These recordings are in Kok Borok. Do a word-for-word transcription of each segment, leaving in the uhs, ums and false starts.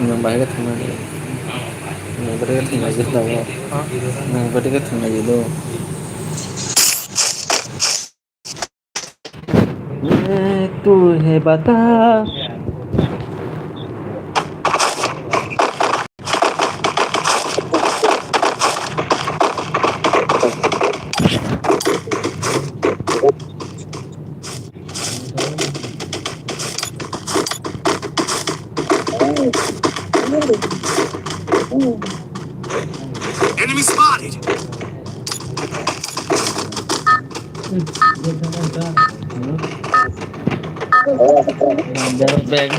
Nwng bahai khe thangna di. Nwng bahai khe thangna di do. Nwng bahai khe thangna di do. ये तू है बता। Enemy spotted. Bag.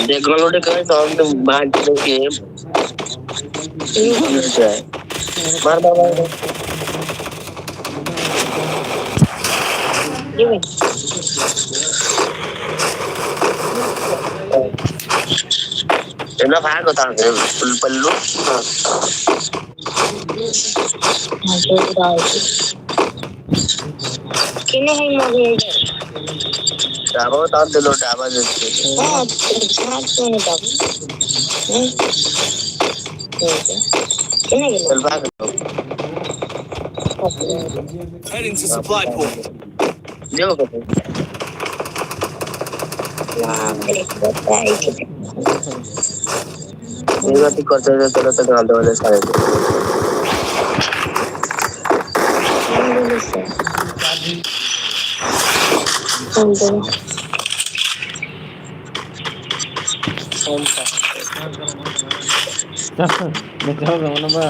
Background audio khe tong tong bahai tong game. Mar mar mar. Eno kha ko tang pel pel lu. Kini hai mo ni de. Daba tan de lo daba je. Ah, chat ko ni daba. Hmm. Kini hai lo. Pel ba ko. Heading to supply point. Yo ko. Baap re, baap re. Ye gati korte korte gaal dole sare. Nokha rok rwmano ba.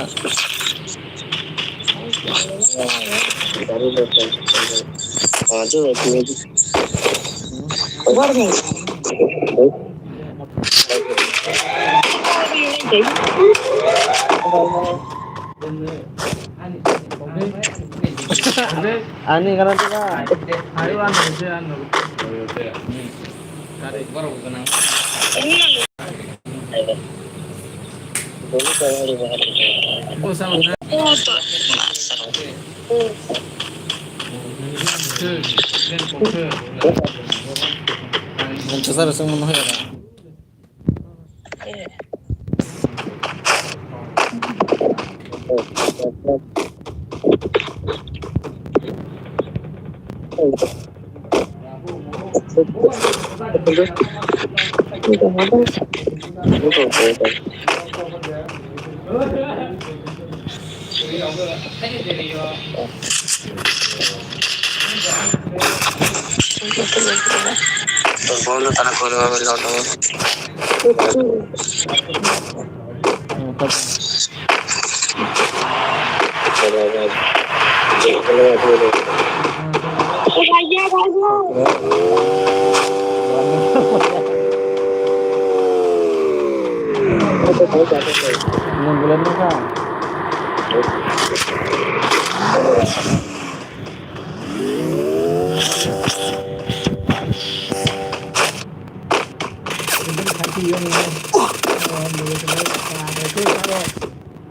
Ani kana tu ba.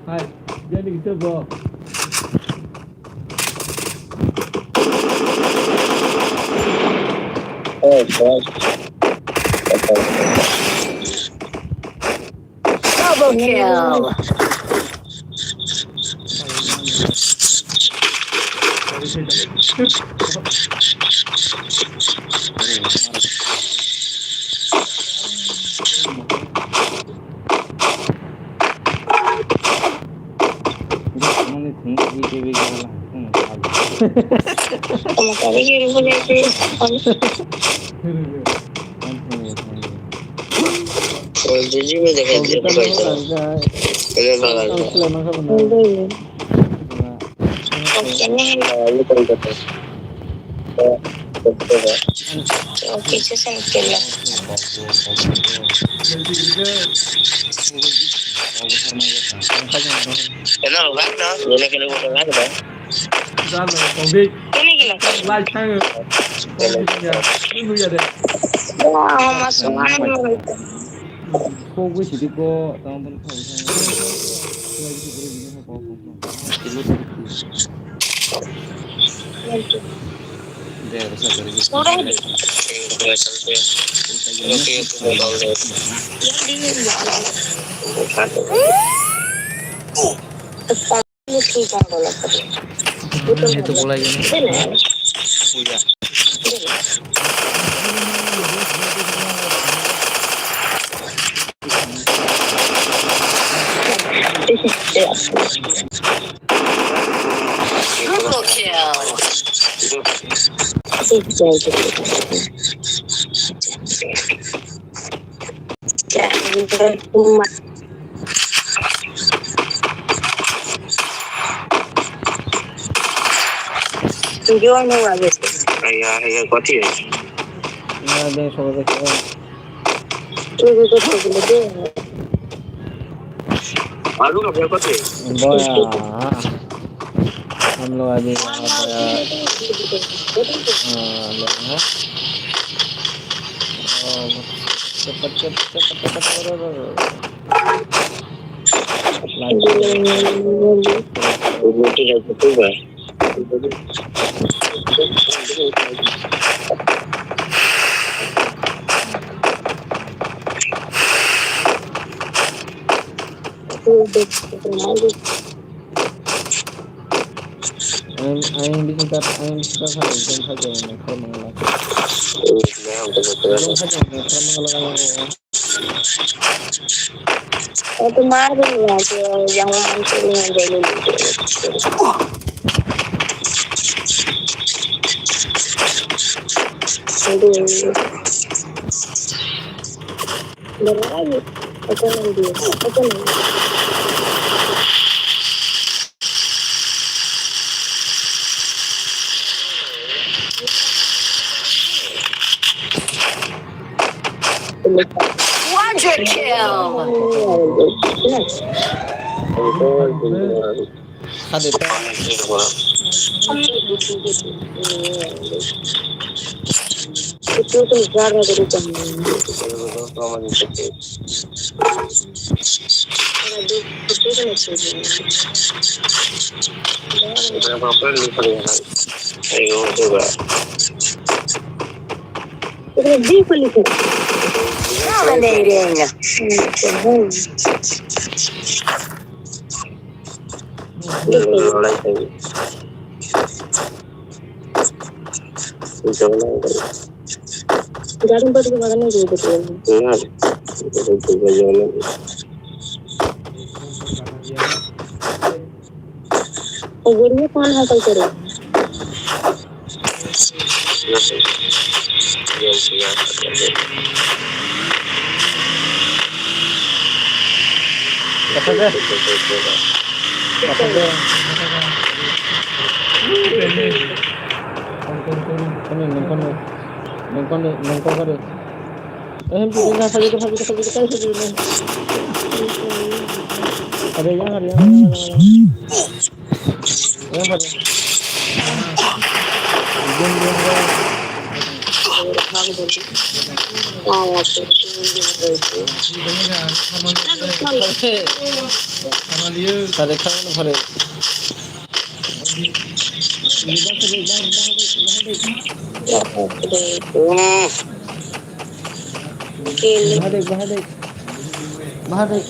Hai, jadi gitu, Bro. Oh, God. Double kill. Triple kill. Yo no a veces. Ay, ay, ay, cualquier. Voy a. हम लोग अभी यहाँ पर, अ, लेंगे। अ, चप, चप, चप। Ayang, ayang di sekitar, ayang di sekitar sana, jom saja, ini, kalau mengelak. Jom saja, ini, kalau mengelak, ayang, ayang. Itu marah lah, yang orang suruh yang jadi. Aduh. Berlagi. Apa lagi? Apa lagi? Quadra kill. Nice. Hadi ta. Dominating. Ugurnya kemana hakal kiri? Kono, nang kono, nang kono, nang kono kare. Eh, hem tu, nang phaji, phaji, phaji, phaji, phaji. Ada yang, ada yang, ada yang, ada yang. Yang phaji. Kare kang phare. Bahadek, bahadek. Bahadek.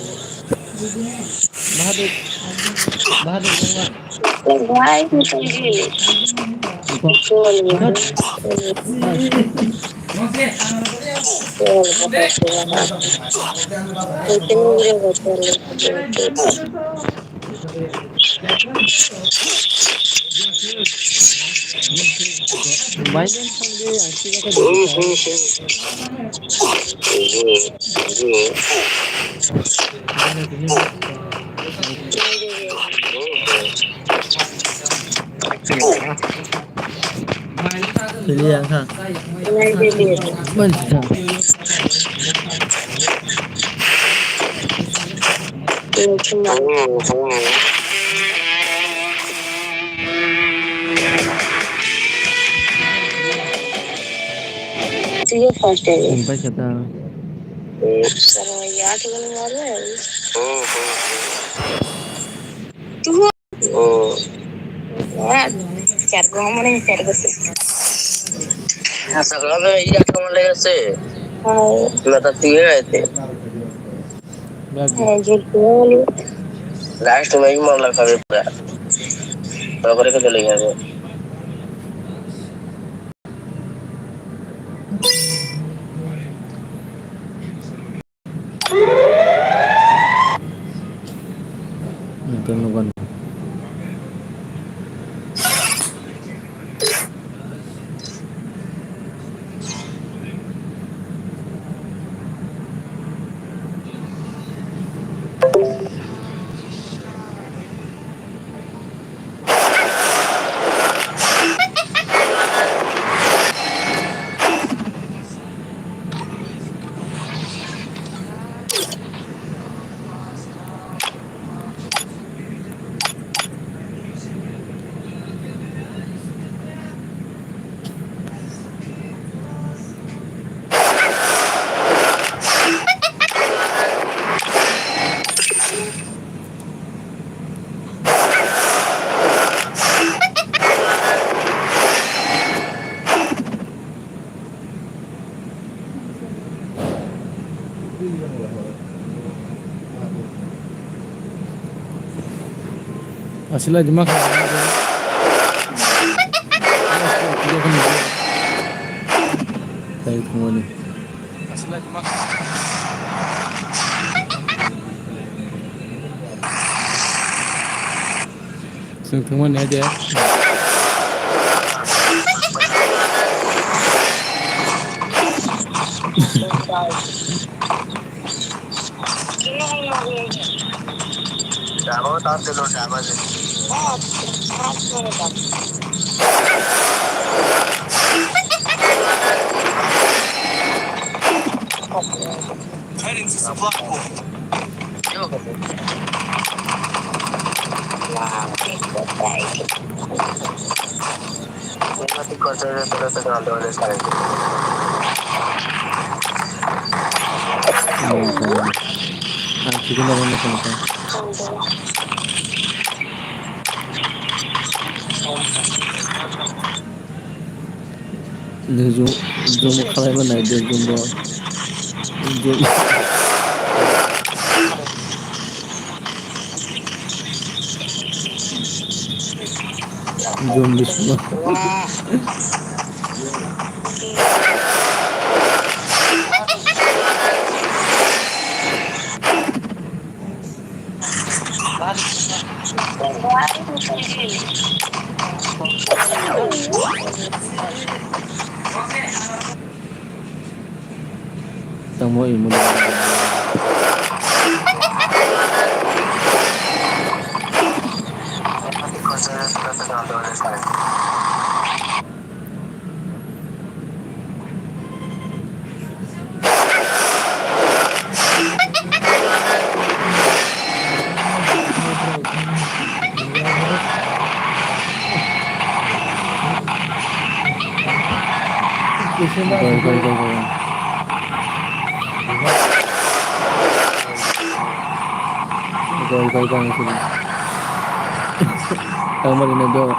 Bahadek. Bahadek, bahadek. Pilihan ha. Manchita. Sigue first day. Paisa ta. Pero ya que no me habla. Tú. Oh. Ah, cargo, vamos a cargo. Hasta que no me digas cómo le hace. Ay. No te activé este. Ay, yo te odio. Last me mismo la cabeza. Pero por eso te lo digo. Asila jima kha. Tei thumani. Chwng thwngmani hai de. Heading to supply point. Nung zoom, zoom khlai ma nai de zoom bo. Zoom. Zoom bismo. Tamo imo. Gol, gol, gol, gol. Gol, gol, gol, gol. Tamo rin na do.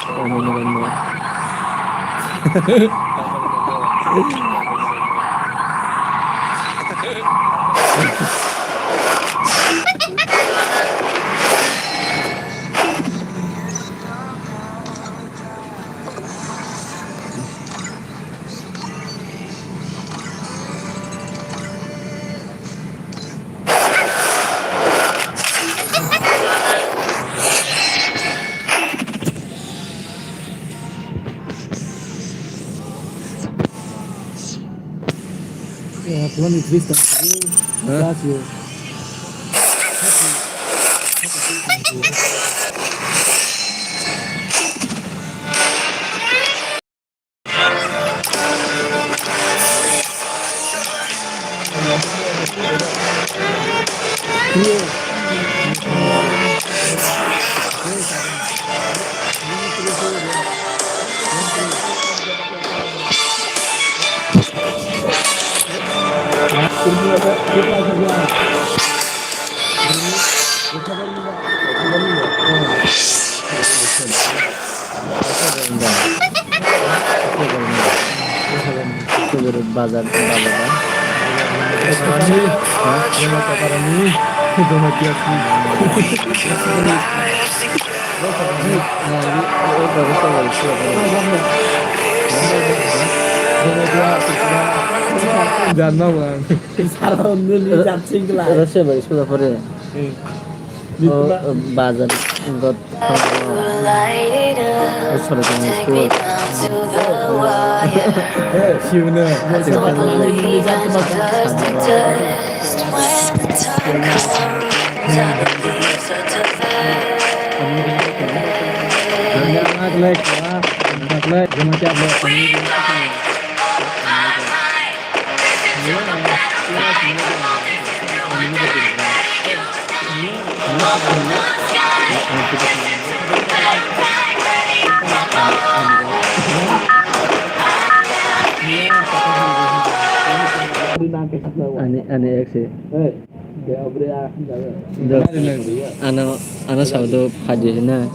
Tamo rin na do. Eh, twenty-three. Huh? Gracias. Bazar, bazar da. Ha? Jamatia. Janma bang. Sara nuli jat singla. Rasa bari sudah pore. Hmm. Oh, bazar got. Oh, sorry, sorry, sorry. Siwno. Ani, ani ex. Ano, ano saudo phaji na.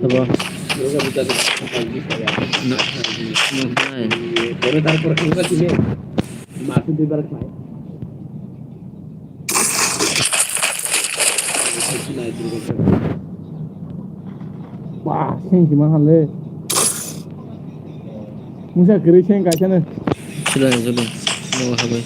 Sabo. Na, nai. Wah, seng sima hale. Musa kiri seng kaisa ne. Sudah, sudah. Mau habis.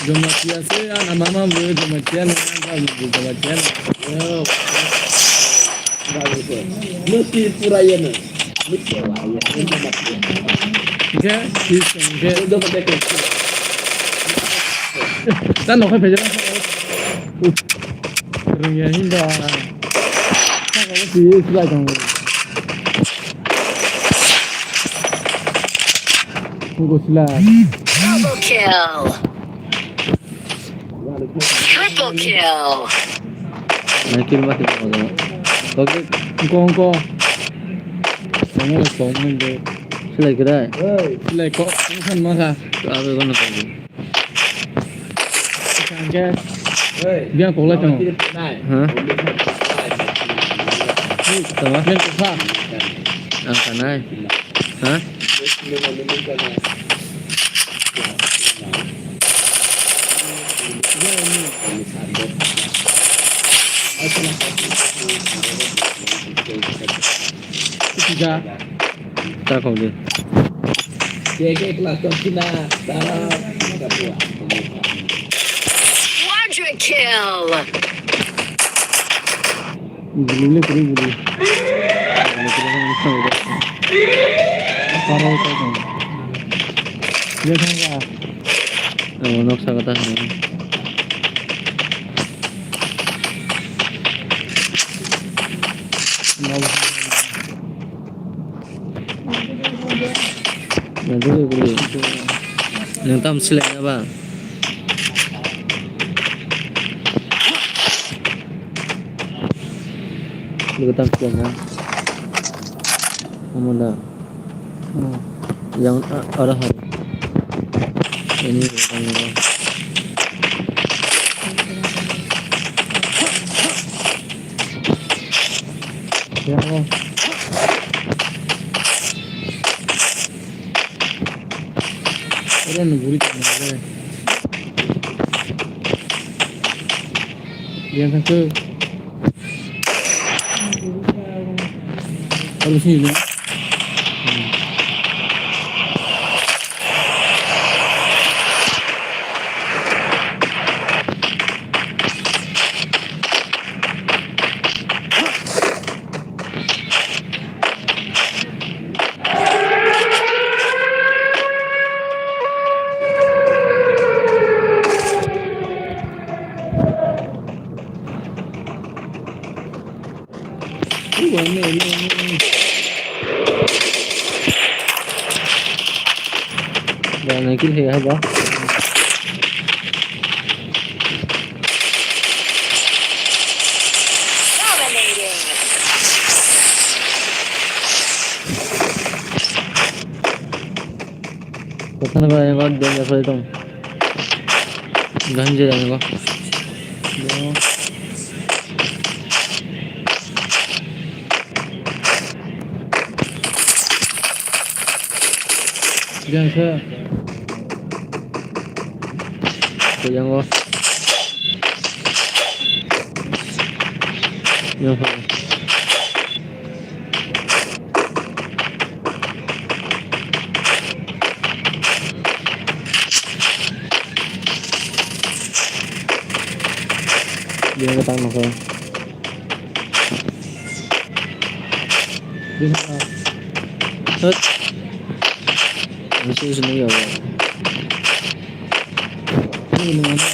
Jamatia se, ana mama bu Jamatia na, ana bu Jamatia na. Yo. Musti pura ya na. Musti ya, ya. Oke, oke. Udah pakai. Tan nokai pejam. Rengya hinda. Saka wasi slide ang. Go slide. Double kill. Triple kill. Nai kill ma kill ma. Kok ko ko. Kamu ko mun de. Selai kira. Selai ko. Kan masa. Abe kono ko. Hingke biyang koklai tongo. Ha? Tama? Biyang kokha. Ang kanai. Ha? Tija. Ta khawdi. Quadra kill. Gulung le kuri guli. Gulung kuri guli. Parao ta dong. Ye thangka. Oh, noksa kata hwnwi. Nang tam seleng na ba? Nang tam seleng na? Amo da. Yang, ah, aro hai. Ini yang. Yang. Oro no guri tongmani le. Yang thangkhe. Oro sini le. Dominating. Kothana ba yang kok dia apa itu? Ganjil yang kok. Yang ke. Yang kok. Yang kok. Dia datang nak. Hut. Masih sini ya. Ini mana?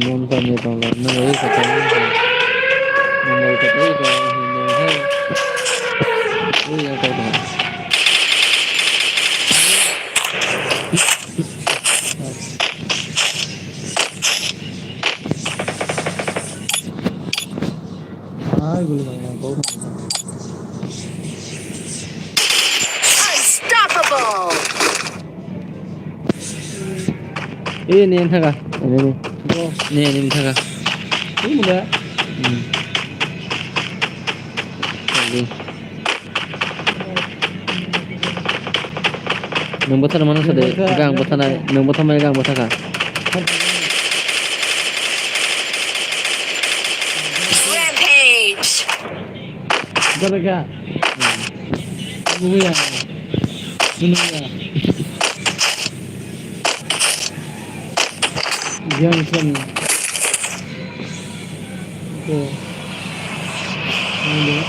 Mon kami tong la nang oi kata ni. Nang oi kata oi kata ni hai. Oi ya kata. Ai guli mai nang kau. Unstoppable. Eh, ni yang thaga. Ini ni. Ni yang ni thaga. Ini muda. Hmm. Oke. Nang bothar mana sade? Gang bothar nai. Nang bothar mai gang bothar ka. Rampage. Galaga. Buya. Buya. Yang kan. Ko. Ini.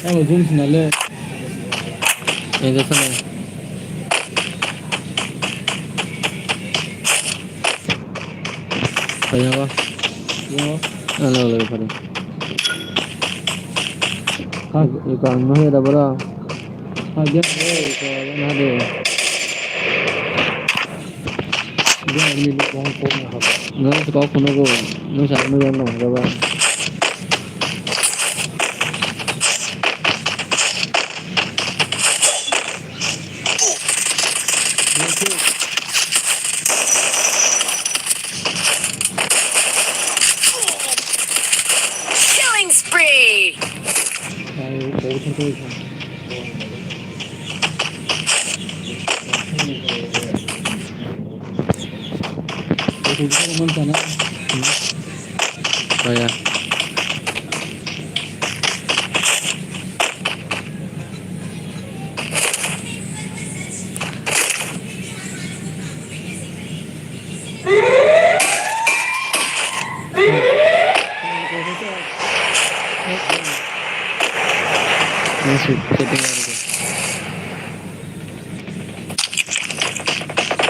Ang jum sinale. Yang ke sana. Kaya ko? Yo. Alo, alo, pare. Ikang no he da bro. Ha, dia, eh, ko, na de. Dia, ini lu kong kong na ha. No, ko kuno ko, no sa no yang no da ba. Killing spree! Oh, yeah.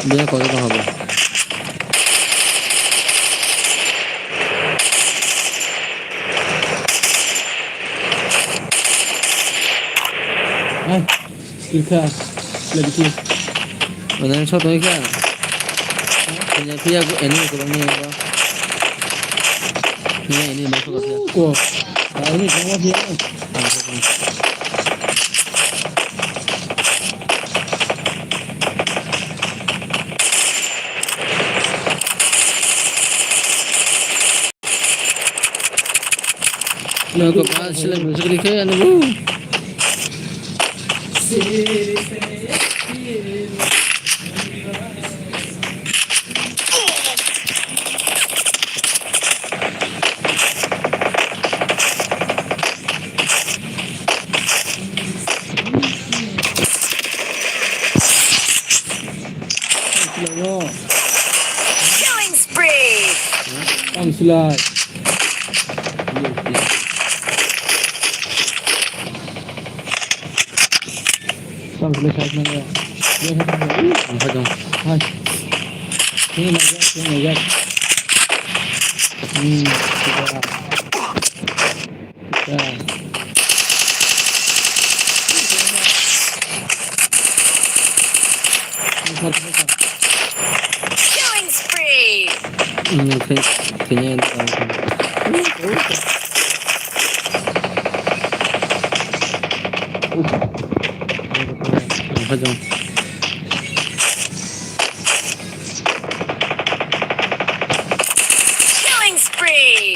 Biya koi ko habo. Ai, kirkha, lagi. Mana yang sot lagi kan? Punya pia gue ini kurang nih apa? Ini ini masuk ke. Ko, ini kamu dia. Nako ba sila musik likhe ani bu. Killing spree! Ang silai. Ang silai side na ya. Dia satu. Ang hajong. Hai. Sini lagi, sini lagi. Hmm, kita. Killing spree! Killing spree!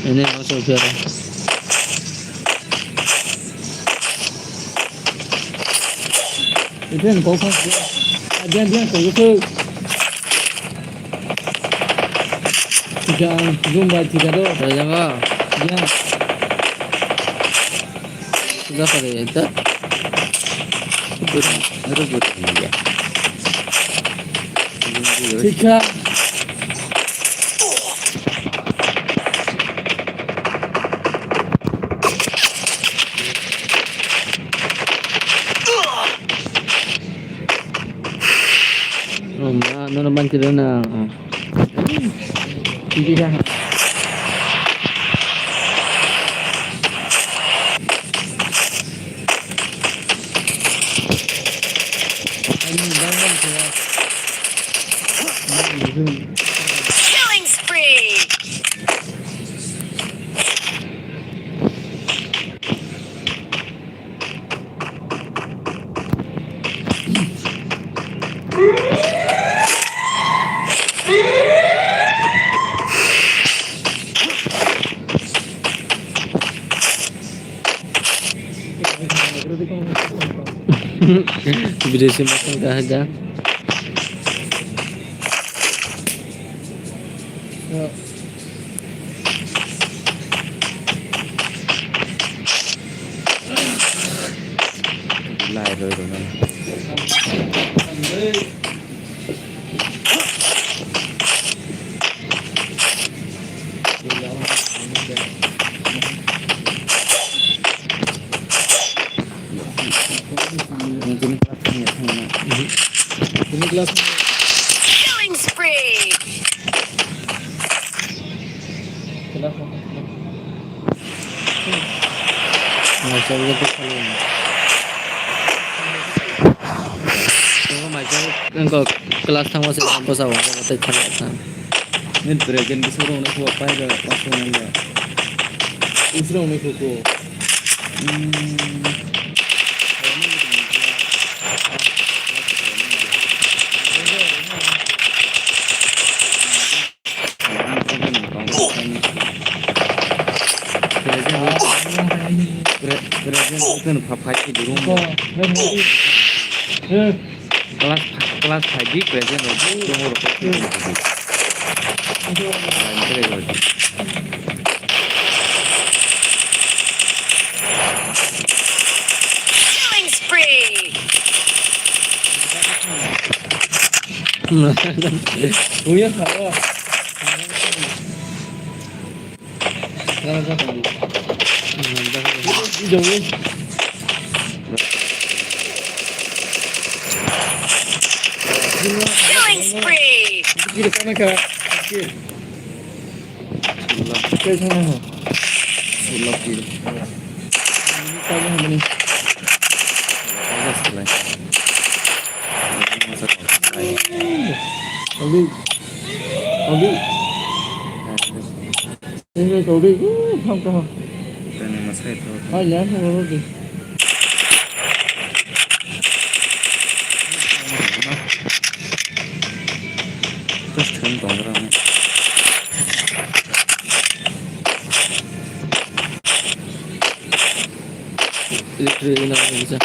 Ini masuk biar. Itu yang kau kan. Dia dia kau itu. Tiga, zoom by tiga tu. Ada apa? Ya. Sudah pada itu. Itu itu ya. Tiga. Oh, ma, no, no, man, kira na. Hindi ka. Killing spree! Bidesi makan kahajang. Lai roi roi nang. Killing spree! Maisa wngkha kok class thangma se bwsa o tei thangma. Nini present bwswk rok no kok pai da, pas rok no da. Bwswk rok no kok. Hmm. Class, class five di present rok. Killing spree. Uya khawa. Killing spree. Sulap. Kei sana ha? Sulap di. Ini kamu ini. Masa kau. Abi. Abi. Ini kau di. Uh, kamu kamu. Tani masa itu. Ah, ya, sama di. Terus turun tongkol. Electric na bisa.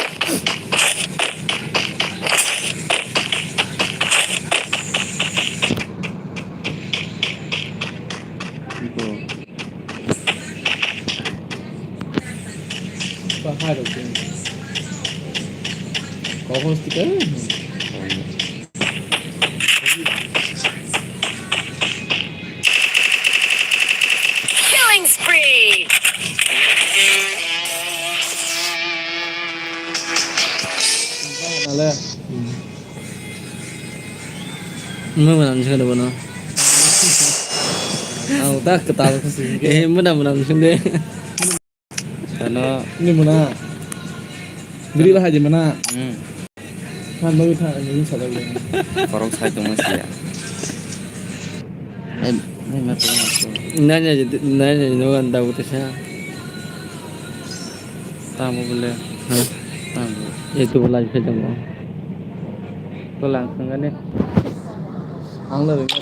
Iko. Bahai rok sini. Kau stiker. Killing spree. Nale. Muna muna misi kade bono. Ang tak ketal kasi. Eh, muna muna misi kade. Ano. Ini muna. Biri bahai di muna. Hmm. Than bagwi than, ini sadar le. Korok sai tongma siya. Em, em, em, em. Nanya, nanya, no anda butisa. Tamo bole. Ha? Tamo. Itu bolai phai tamo. Ko lang thangani. Ang lo ring.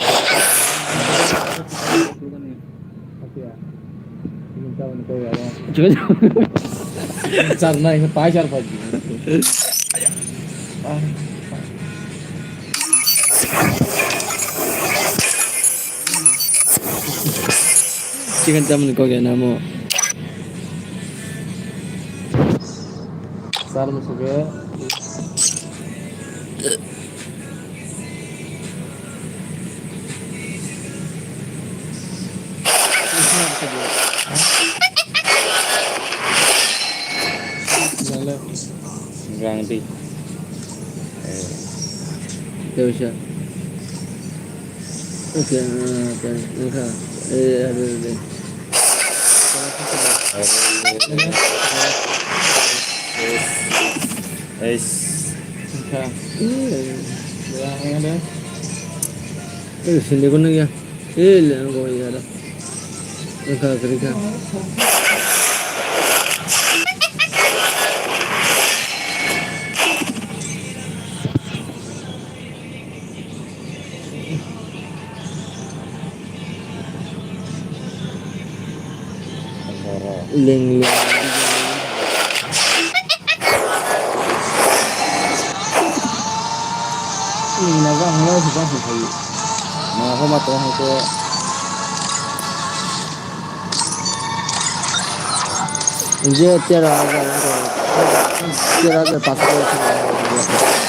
Char nai, pai char pai. Chicken chamani kok ya namo. Sar musuke. Gang di. Tewisa. Oke, oke, oke. Eh, ada, ada. Eish. Oke. Eh, ada. Eh, sini kono ya. Eh, le, ang ko ya da. Oke, oke, oke. Leng leng. Leng na ba hwnwi se ba se khai. Ma homa to hwnkhe. Je tera hajar, tera hajar paanch sho.